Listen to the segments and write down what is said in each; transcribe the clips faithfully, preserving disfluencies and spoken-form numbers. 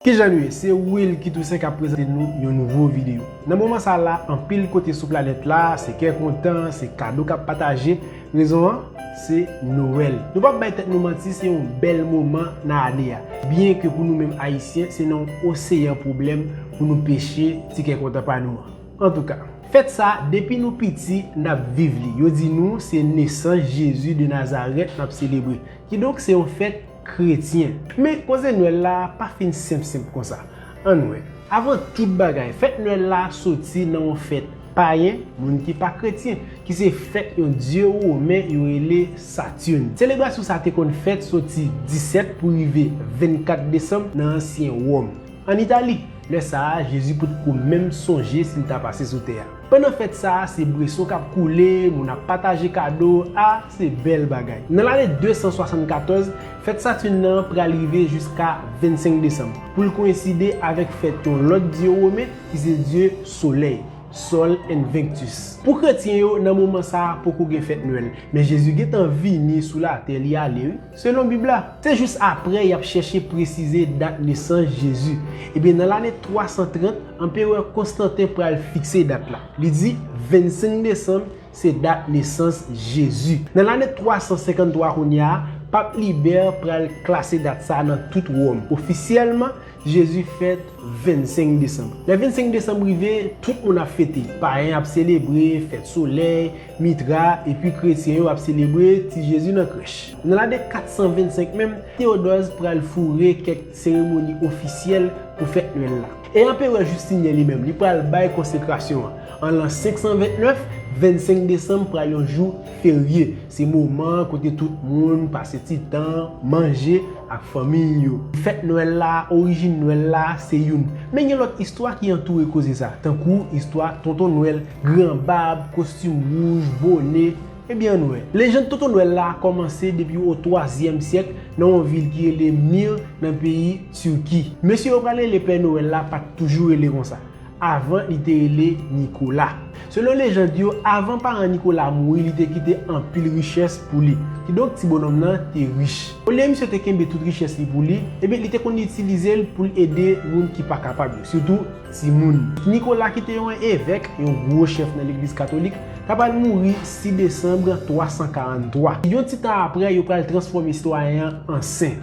Kijan nou ye? Se Wilky Toussaint k ap prezante nou yon nouvo videyo. Nan moman sa la, anpil kote sou planèt la, se kè kontan, se kado k ap pataje. Rezon an, se Nwèl. Nou p ap bay tèt nou manti, se yon bèl moman nan ane a. Byenke pou nou menm Ayisyen, se nan yon oseyan pwoblèm pou nou peche ti kè kontan pa nou an. Antouka, fèt sa, depi nou piti, n ap viv li. Yo di nou se nesans Jezi de Nazarèt n ap selebre. Kidonk, se yon fèt kretyen. Men, koze Nwèl la pa fin senp senp konsa. Ann wè. Avan tout bagay, fèt Nwèl la soti nan yon fèt payen, moun ki pa kretyen, ki se fèt yon dye women yo rele Saturn. Selebrasyon sa te konn fèt soti disèt pou rive vennkat desanm nan ansyen Wòm. Ann Itali, lè sa a, Jezi potko menm sonje si l ta pase sou tè a. Pandan fèt sa a, se bweson k ap koule, moun ap pataje kado, a, se bèl bagay. Nan lane de san swasannkatòz, fèt Saturn nan pral rive jiska vennsenk desanm, pou l koyenside avèk fèt yon lòt dye women ki se dye solèy, Sol Invictus. Pou kretyen yo, nan moman sa a, poko gen fèt Nwèl, men Jezi gentan vini sou latè, li ale, wi. Selon Bib la, se jis apre y ap chèche presize dat nesans Jezi. Ebyen, nan lane twa san trant, Anperè Konstanten pral fikse dat la. Li di vennsenk desanm se dat nesans Jezi. Nan lane twa san senkanntwa kounye a, Pap Libè pral klase dat sa nan tout Wòm. Ofisyèlman, Jezi fèt vennsenk desanm. Lè vennsenk desanm rive, tout moun ap fete. Payen ap selebre fèt solèy, Mitra, epi kretyen yo ap selebre ti Jezi nan krèch. Nan lane kat san vennsenk menm, Teyodòs pral foure kèk seremoni ofisyèl pou fèt Nwèl la. E Anperè Jistinyen li menm, li pral bay konsekrasyon an. An lan senk san vennèf, vennsenk desanm pral yon jou ferye. Se moman kote tout moun pase ti tan, manje, ak fanmi yo. Fèt Nwèl la, orijin Nwèl la, se youn. Men gen lòt istwa ki antoure koze sa, tankou istwa Tonton Nwèl, gran bab, kostim wouj, bone, ebyen ann wè. Lejann Tonton Nwèl la kòmanse depi o twazyèm syèk nan yon vil ki rele Mir nan peyi Tiki. Mesye yo pral rele Pè Nwèl la pa t toujou rele konsa. Avan, li te rele Nikola. Selon lejand yo, avan paran Nikola mouri, li te kite anpil richès pou li. Kidonk, ti bonòm nan te rich. Olye misye te kenbe tout richès li pou li, ebyen, li te konn itilize l pou l ede moun ki pa kapab yo, sitou timoun. Nikola ki te yon evèk, yon gwo chèf nan legliz katolik, ta pral mouri sis desanm twa san karanntwa. Yon ti tan apre, yo pral transfòme sitwayen an an sen.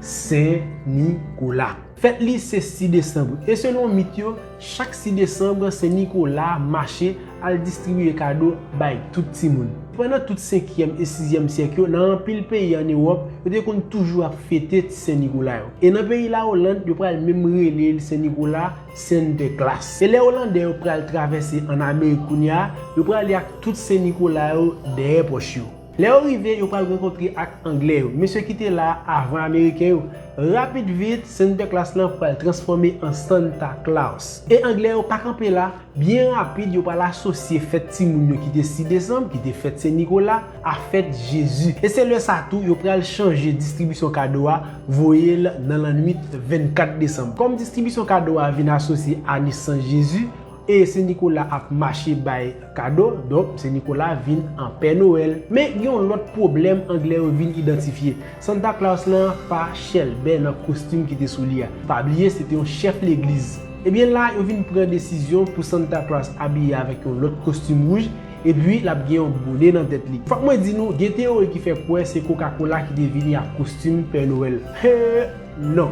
Sen Nikola. Fèt li se sis desanm. E selon mit yo, chak sis desanm, Sen Nikola mache al distribiye kado bay tout timoun. Pandan tout senkyèm e sizyèm syèk yo, nan anpil peyi ann Ewòp, yo te konn toujou ap fete ti Sen Nikola yo. E nan peyi Lawolann, yo pral menm rele l Sen Nikola, Sinterklaas. E lè Olandè yo pral travèse ann Amerik kounye a, yo prale ak tout Sen Nikola yo dèyè pòch yo. Lè yo rive, yo pral rankontre ak Anglè yo, mesye ki te la avan Ameriken yo. Rapid vit, Sinterklaas lan pral transfòme an Santa Claus. E Anglè yo pa kanpe la, byen rapid, yo pral asosye fèt timoun yo ki te sis desanm, ki te fèt Sen Nikola, a fèt Jezi. E se lè sa tou, yo pral chanje distribisyon kado a, voye l nan lannwit vennkat desanm. Kòm distribisyon kado a vin asosye a nesans Jezi, e Sen Nikola ap mache bay kado, donk Sen Nikola vin an Pè Nwèl. Men gen yon lòt pwoblèm Anglè yo vin idantifye. Santa Claus lan pa chèlbè nan kostim ki te sou li a. Pa bliye, se te yon chèf legliz. Ebyen la, yo vin pran desizyon pou Santa Claus abiye avèk yon lòt kostim wouj, epi l ap gen yon bone nan tèt li. Fòk mwen di nou, gen teyori ki fè kwè se Coca-Cola ki te vini ak kostim Pè Nwèl. He! Non.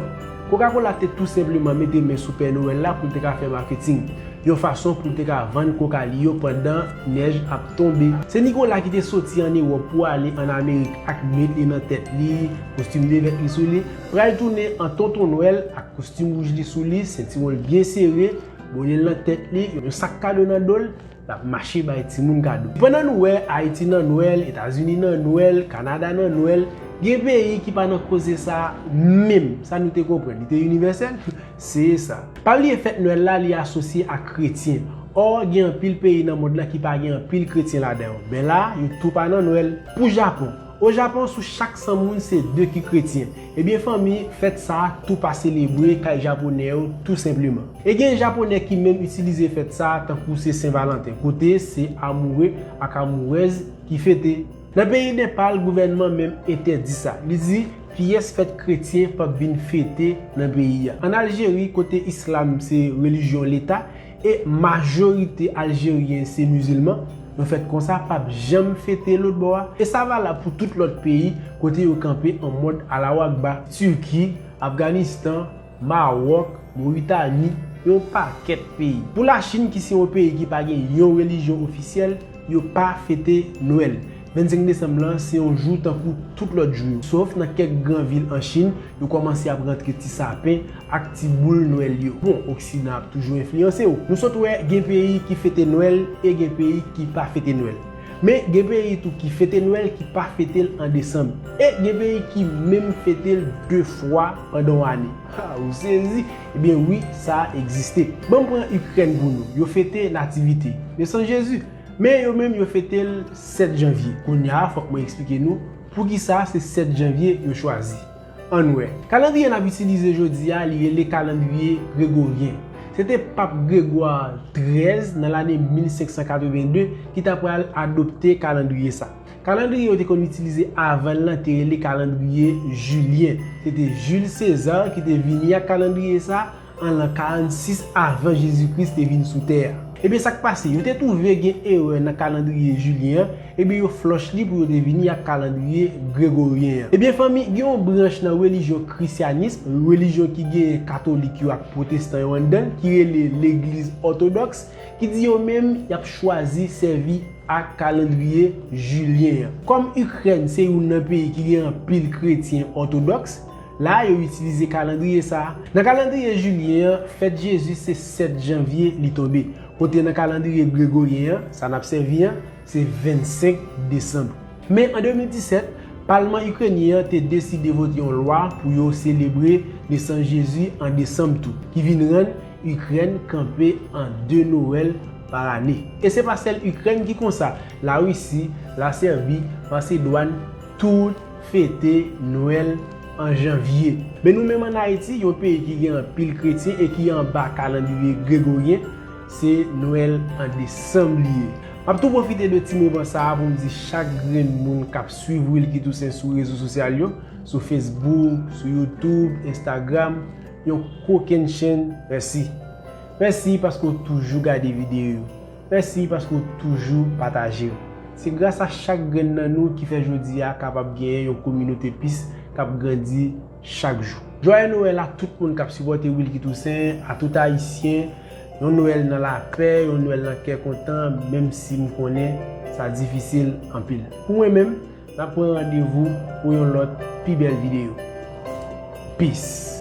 Coca-Cola te tou senpleman mete men sou Pè Nwèl la pou l te ka fè maketing, yon fason pou l te ka vann koka li yo pandan nèj ap tonbe. Sen Nikola ki te soti ann Ewòp pou ale ann Amerik ak met li nan tèt li, kostim de vèt li sou li, pral tounen an Tonton Nwèl ak kostim wouj li sou li, sentiwon l byen sere, bone l nan tèt li, yon sak kado nan do l, l ap mache bay timoun kado. Pandan nou wè Ayiti nan Nwèl, Etazini nan Nwèl, Kanada nan Nwèl, gen peyi ki pa nan koze sa menm. Sa nou te konprann, li te inivèsèl? Se sa. Pa bliye fèt Nwèl la, li asosye ak kretyen. Ò, gen anpil peyi nan mond lan ki pa gen anpil kretyen ladan yo. Men la, yo tou pa nan Nwèl. Pou Japon, O Japon, sou chak san moun, se de ki kretyen. Ebyen, fanmi, fèt sa a tou pa selebre kay Japonè yo, tou senpleman. E gen Japonè ki menm itilize fèt sa a tankou se Sen Valanten, kote se amoure ak amourèz ki fete. Nan peyi Nepal, gouvènman menm entèdi sa. Li di, Pyès fèt kretyen p ap vin fete nan peyi a. Ann Aljeri, kote islam se relijyon leta e majorite Aljeryen se mizilman, yon fèt konsa p ap janm fete lòtbò a. E sa valab pou tout lòt peyi kote yo kanpe an mòd Allahu Akbar, Tiki, Afganistan, Mawòk, Moritani, yon pakèt peyi. Pou Lachin, ki se yon peyi ki pa gen yon relijyon ofisyèl, yo pa fete Nwèl. Vennsenk desanm lan se yon jou tankou tout lòt jou yo, sof nan kèk gran vil an Chin, yo kòmanse ap rantre ti sapen ak ti boul Nwèl yo. Bon, Oksidan ap toujou enfliyanse w. Nou sot wè gen peyi ki fete Nwèl e gen peyi ki pa fete Nwèl. Men gen peyi tou ki fete Nwèl ki pa fete l an desanm. E gen peyi ki menm fete l de fwa pandan yon ane. Ha, ou sezi? Ebyen wi, sa egziste. Ban m pran Ikrèn pou nou. Yo fete Nativite, nesans Jezi. Men yo menm yo fete l sèt janvye. Kounye a, fòk mwen eksplike nou poukisa se sèt janvye yo chwazi. Ann wè. Kalandriye n ap itilize jodi a, li rele kalandriye gregoryen. Se te Pap Gregwa trèz nan lane mil senk san katreven de ki ta pral adopte kalandriye sa. Kalandriye yo te konn itilize avan l lan te rele kalandriye jilyen. Se te Jules César ki te vini ak kalandriye sa an lan karannsis avan Jezi Kris te vin sou tè a. Ebyen, sa k pase? Yo te twouve gen erè nan kalandriye jilyen an, ebyen, yo flòch li pou yo te vini ak kalandriye gregoryen an. Ebyen, fanmi, gen yon branch nan relijyon krisyanis, relijyon ki gen katolik yo ak pwotestan yo anndan l, ki rele legliz òtodòks, ki di yo menm y ap chwazi sèvi ak kalandriye jilyen an. Kòm Ikrèn se youn nan peyi ki gen anpil kretyen òtodòks, la yo itilize kalandriye sa a. Nan kalandriye jilyen an, fèt Jezi se sèt janvye li tonbe. Kote nan kalandriye gregoryen an, sa n ap sèvi an, se vennsenk desanm. Men an de mil disèt, palman ikrenyen an te deside vote yon lwa pou yo selebre nesans Jezi an desanm tou, ki vin rann Ikrèn kanpe an de Nwèl pa lane. E se pa sèl Ikrèn ki konsa. Larisi, Lasèbi, Masedwàn, tout fete Nwèl an janvye. Men nou menm ann Ayiti, yon peyi ki gen anpil kretyen e ki anba kalandriye gregoryen, se Nwèl an desanm li ye. M ap tou pwofite de ti moman sa a pou m di chak grenn moun k ap swiv Wilky Toussaint sou rezo sosyal yo, sou Facebook, sou YouTube, Instagram, yon kokennchenn mèsi. Mèsi paske w toujou gade videyo yo. Mèsi paske w toujou pataje yo. Se gras a chak grenn nan nou ki fè jodi a kapab genyen yon kominote pis k ap grandi chak jou. Jwaye Nwèl a tout moun k ap sipòte Wilky Toussaint, a tout Ayisyen, yon Nwèl nan lapè, yon Nwèl nan kè kontan, menm si m konnen sa difisil anpil. Pou mwen menm, n ap pran randevou pou yon lòt pi bèl videyo. Peace.